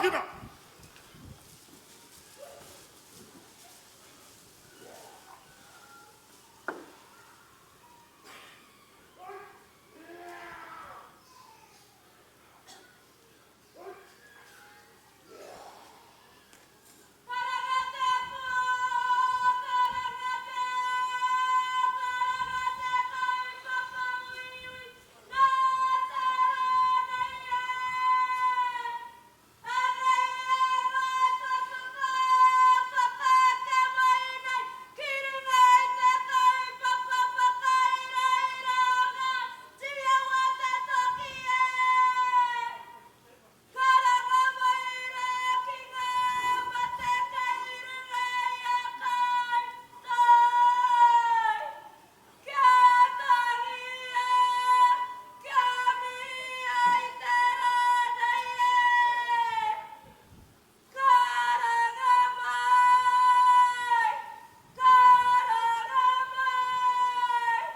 Tākina! Karanga te pō, karanga te, karanga te kaupapa uiui, nā te rā nei e. Anei e whakapapa whakaeke mai nei ki runga i te kaupapa whakairaira o ngā tīawa te toki e. Karanga mai rā ki ngā mate kei runga i a koutou. Kia tangia, kia mihia i te rā nei e. Karanga mai, karanga mai, karanga mai rā.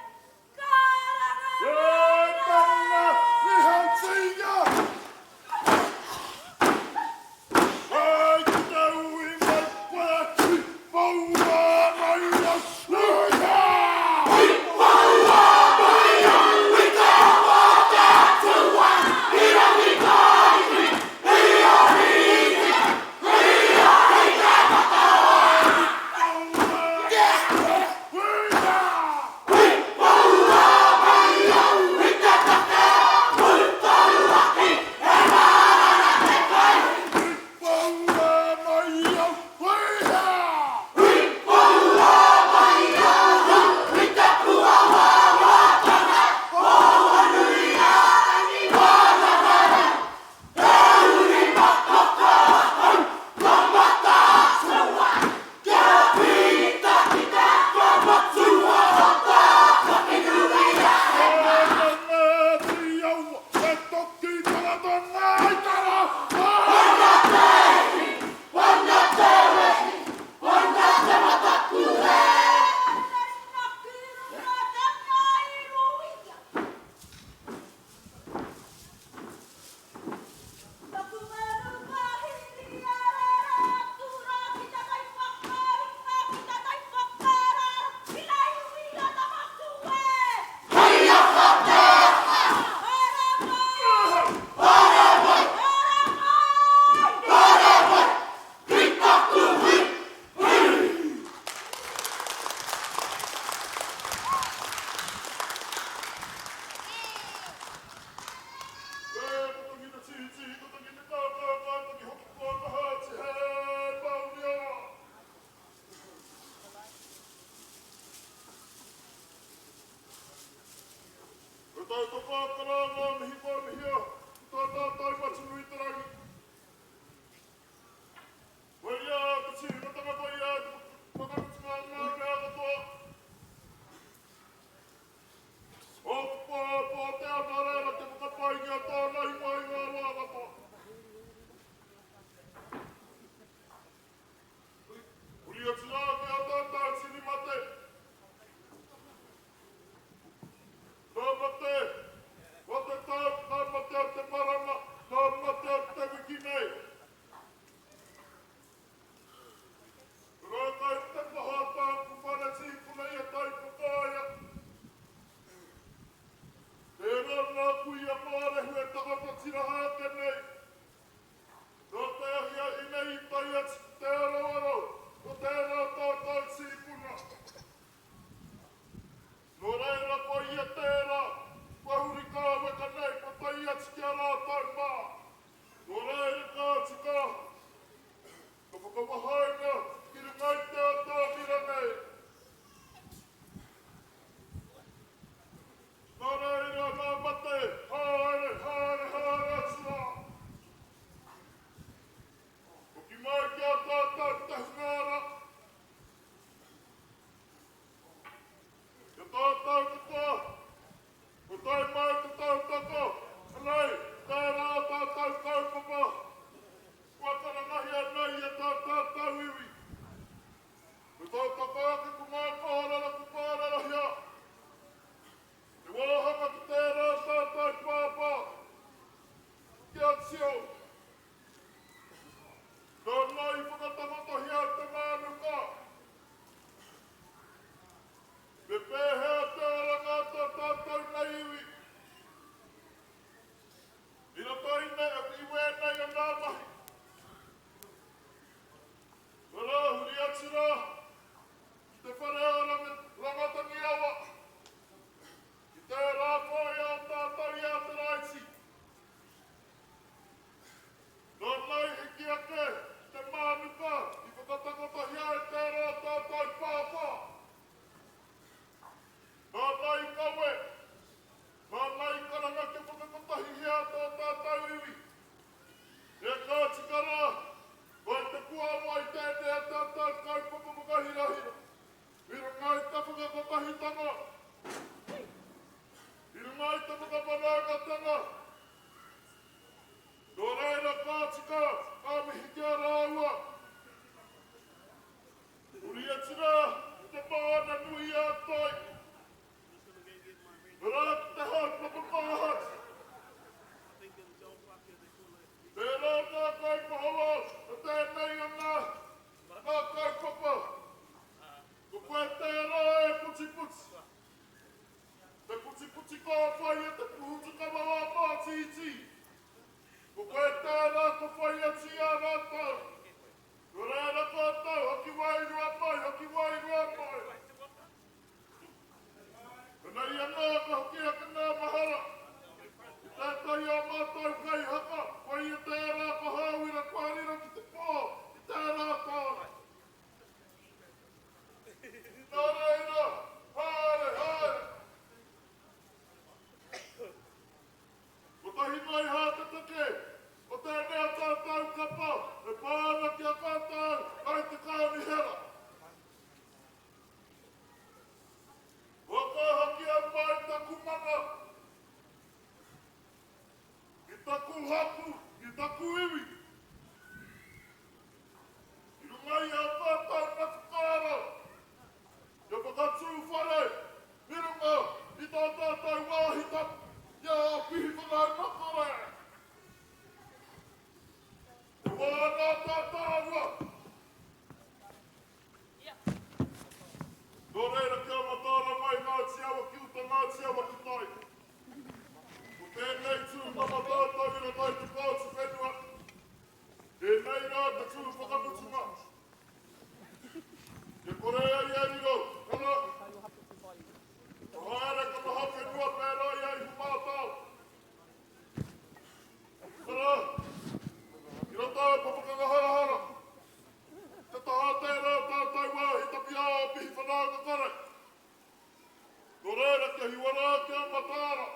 rā kia mataara.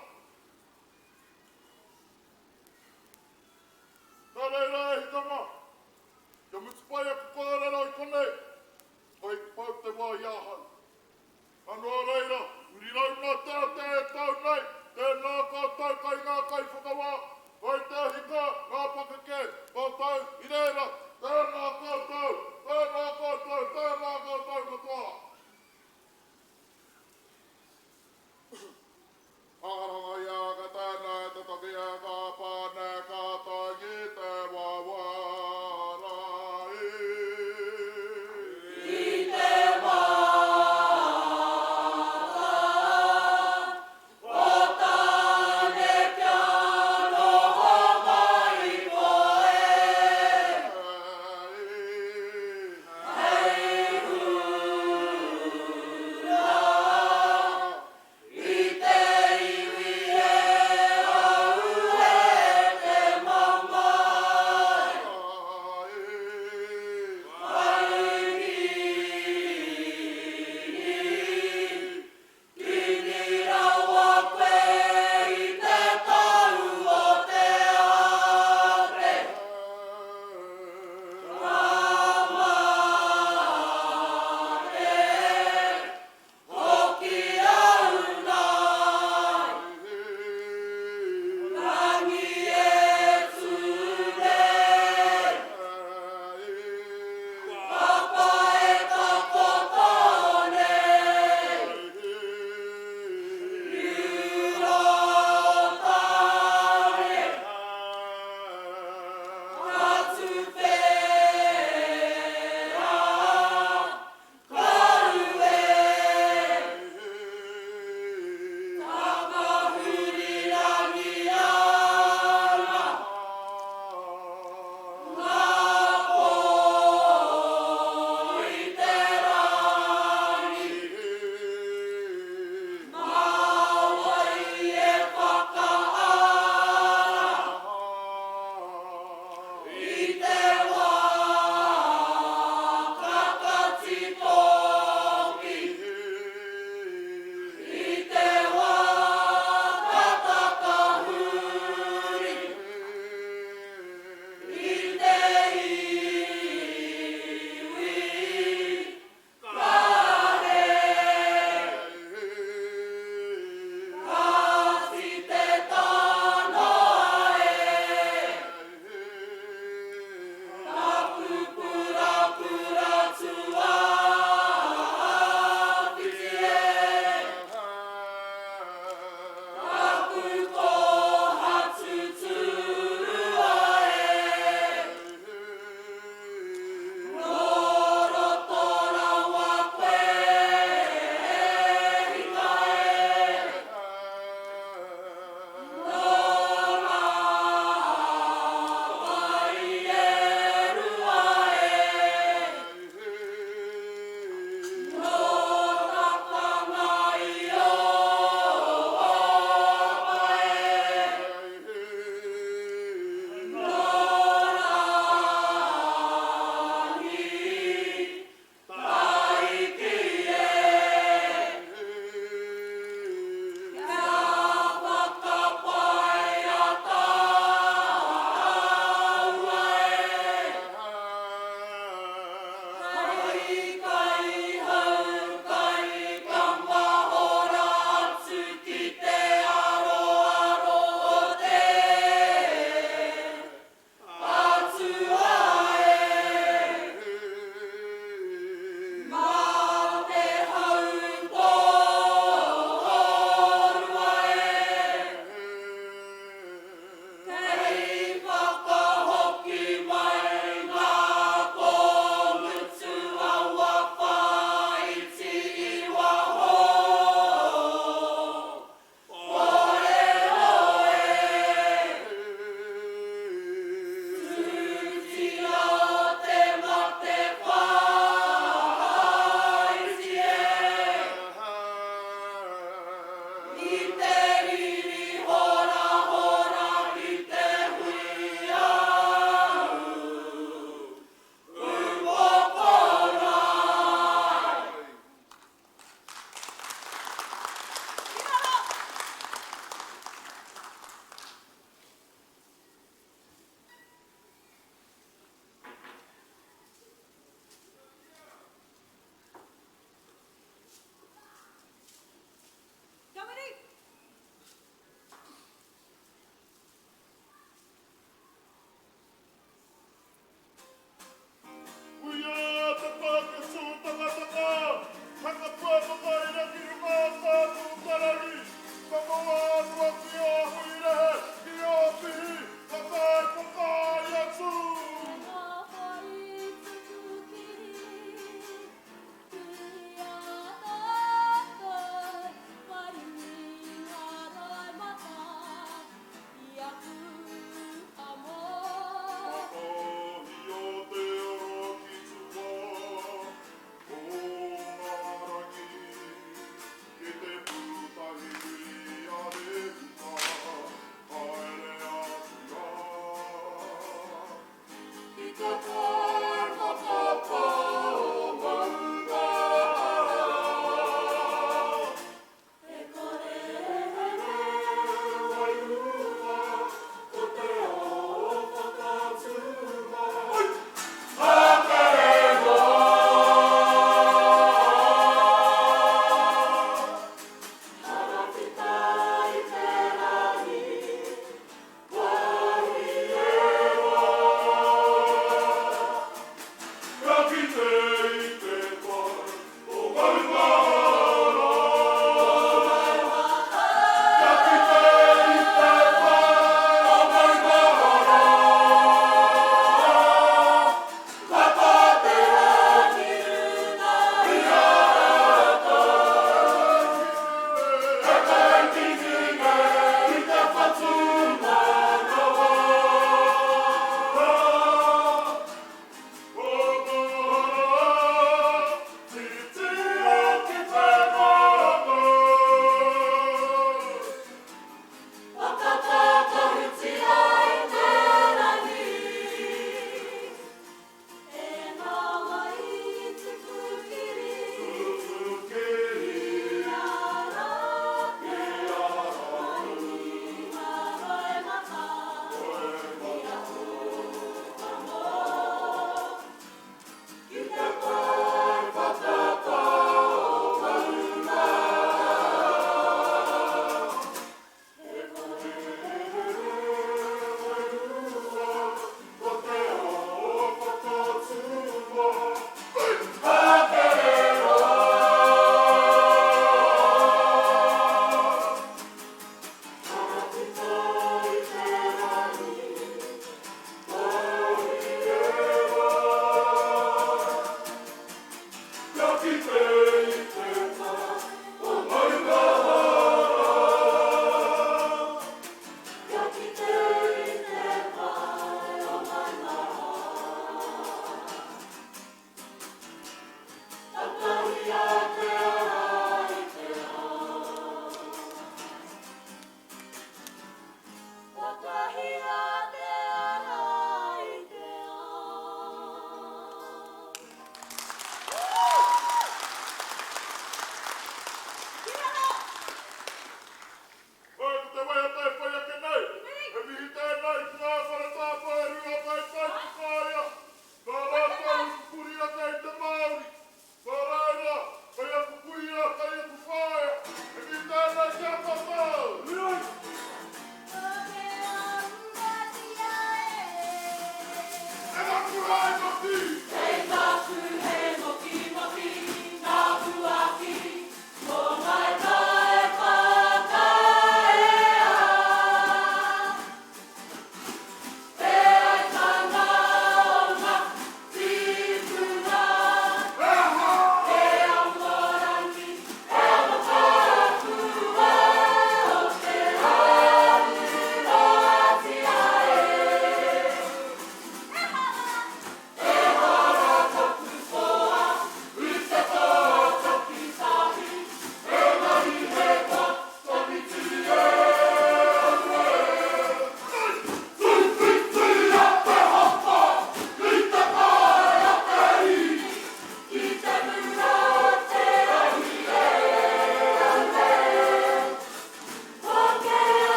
Nā reira e hika mā, kia mutu pai aku kōrero i konei, koi pau te wā i ahau. Ka nō reira, huri rauna te ate e tau nei, tēnā koutou kai ngā kaiwhakawā, kai te hika ngā pakeke, koutou i reira, tēnā koutou, tēnā koutou, tēnā koutou katoa. Āra.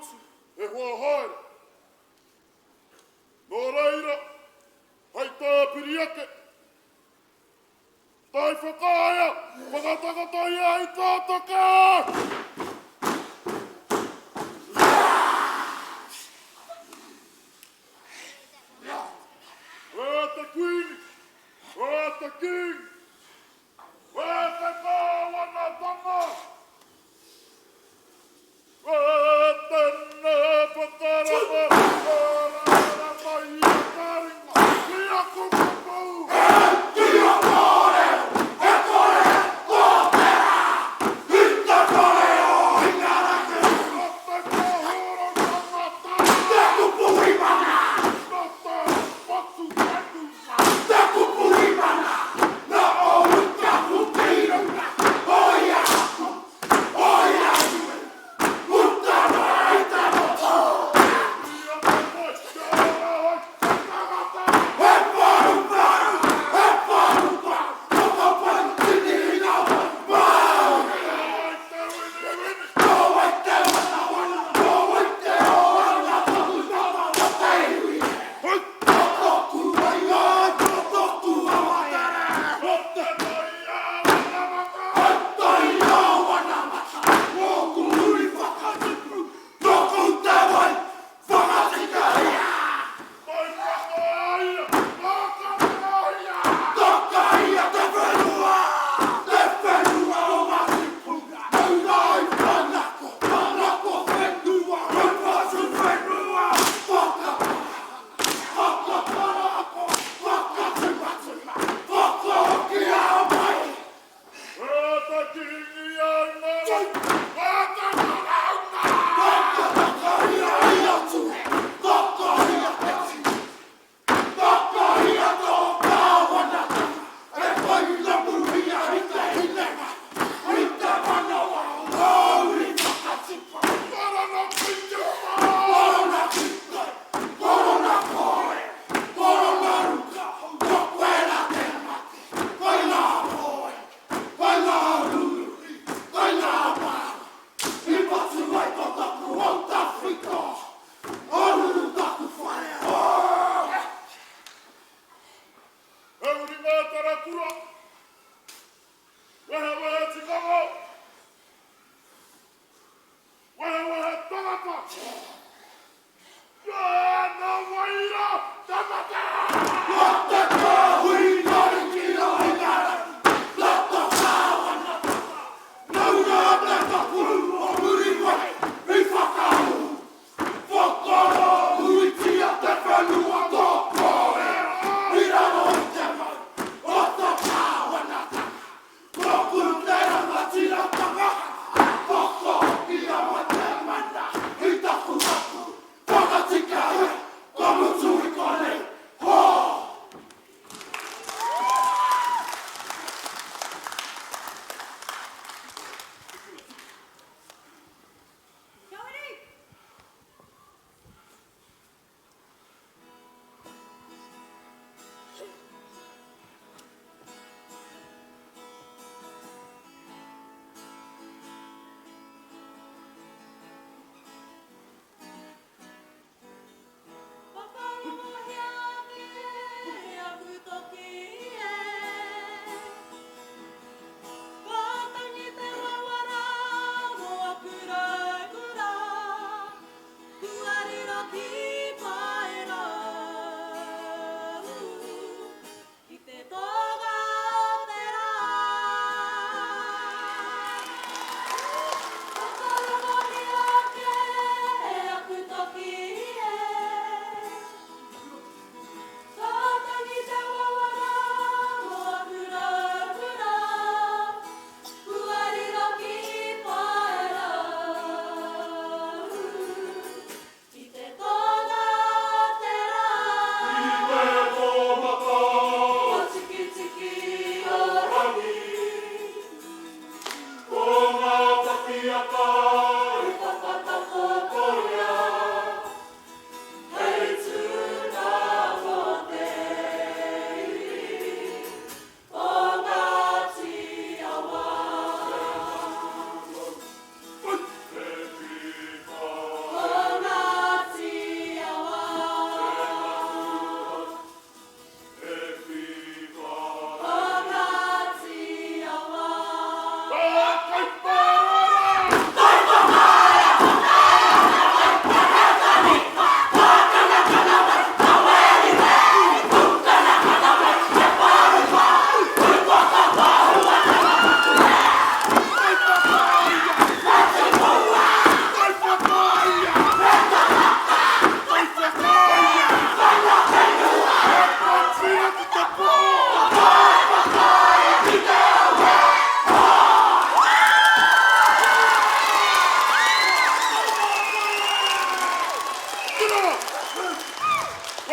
mutu, he hoa haere. Nō reira, hei tāpiri ake, Tai whakaea, whakatakotohia i tō toka! E te Kuini, e te Kingi, e te Kāwanatanga! E tēnā whakarapa, whakarapa mai i a Kāringa, ki aku kupu! He tino kōrero, he kore tō te rā, i te kore o Ingarangi. Nō te pōhoro tangata. Te kupu i mana. Nō te patu whenua. Te kupu i mana, nā ōu tapu tīrunga, o ia hapū, o ia iwi, puta noa i te motu. Ia te moe, kia ora ai te tangata. He paruparu, he paruparu, ko ka pai tini i ngā wai Māori. Ko wai te winiwini? Ko wai te wanawana, ko wai te oranga tohutanga o te iwi e. Hei! Ko tōku wairua, ko tōku awatere. Ko te taiao anamata. He taiao anamata, mōku uri whakatipu, nōku te wai whakatikahia. Mai whakaia, whakatahia. Takahia te whenua, te whenua o Ngāti Puna, Maunga i Manako, Manako whenua, Raupatu whenua, whakapara, whakaparahako, whakatumatuma, whakahokia mai. E te Kingi Aumara, e te Karauna! Whakatakahia i atu, takahia te tini, takahia tō kāwanatanga, e whai rapuhia i te hinengaro, i te manawa o ngā uri whakatipu. Korona ki te pā! Korona ki tai, korona kore, korona ruka, ko koe rā te mate, kai ngā pōe, kai ngā ruru, kai ngā māra, i patu ai tō taku hau tawhito, aruru taku whare, oh! He uri ngā tarakura, wehewehe tikanga, wehewehe tangata. Kia nā wai rā te mate! Ko te kāhui ariki o Ingarangi, nā tō kāwanatanga, nāu rā te tapu o Muriwai i whakaū, whakarāhuitia te whenua tō kōrero i raro i te mau o tō kāwanatanga. Nōku te rangatiratanga, whakahokia mai te mana i taku tangata.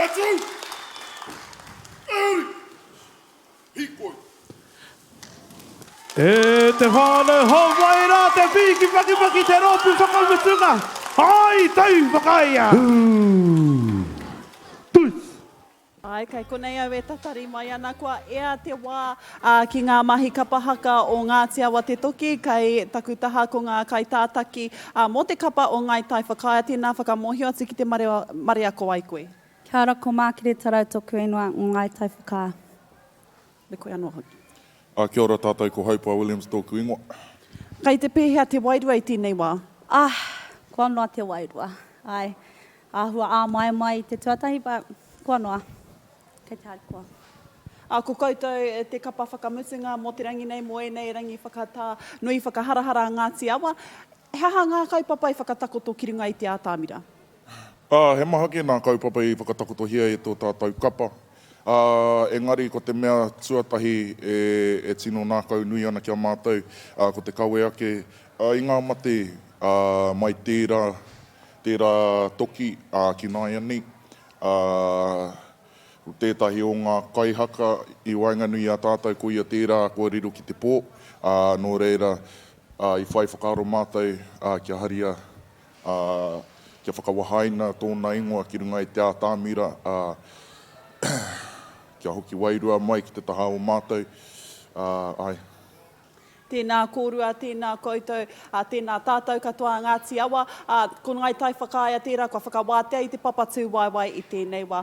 E tū! E huri! Hīkoi! E te whānau, hou mai rā te pīki pakipaki te rōpū whakamutunga, hai tau whakaea! Tūs! Āe, kei konei au e tatari mai ana, kua ea te wā ki ngā mahi kapa haka o Ngāti Awa Te Toki, kei taku taha ko ngā kaitātaki mō te kapa o Ngāi Tai Whakaea, tēnā whakamōhio atu ki te marea ko ai koe. Kia ora, ko Mākere Tarau toku ingoa, o Ngāi Tai Whakaea. Me koe anō hoki. Ā, kia ora tātou, ko Haupa Williams tōku ingoa. Kei te pēhea te wairua i tēnei wā? Ah, kua noa te wairua. Āe, āhua āmaimai i te tuatahi, but kua noa. Kei te harikoa. Ā, ko koutou te kapa whakamutunga mō te rangi nei, mō ēnei rangi whakatā nui whakaharahara a Ngāti Awa. He aha ngā kaupapa i whakatakoto ki runga i te ātamira? Ā, he maha kē ngā kaupapa i whakatakotohia e tō tātou kapa, ā, engari ko te mea tuatahi e, e tino nākau nui ana ki a mātou, ā, ko te kawe ake, ā, i ngā mate, ā, mai tērā, tērā toki, ā, ki nāianei, ā, ko tētahi o ngā kaihaka i waenganui i a tātou ko ia tērā kua riro ki te pō, ā, nō reira, ā, i whai whakaaro mātou, ā, kia haria, ā, kia whakawahaina tōna ingoa ki runga i te ātamira, ā, kia hoki wairua mai ki te taha o mātou, ā, āe. Tēnā kōrua, tēnā koutou, ā, tēnā tātou katoa a Ngāti Awa, ā, ko Ngāi Tai Whakaea tērā kua whakawātea i te papa tūwaewae i tēnei wā.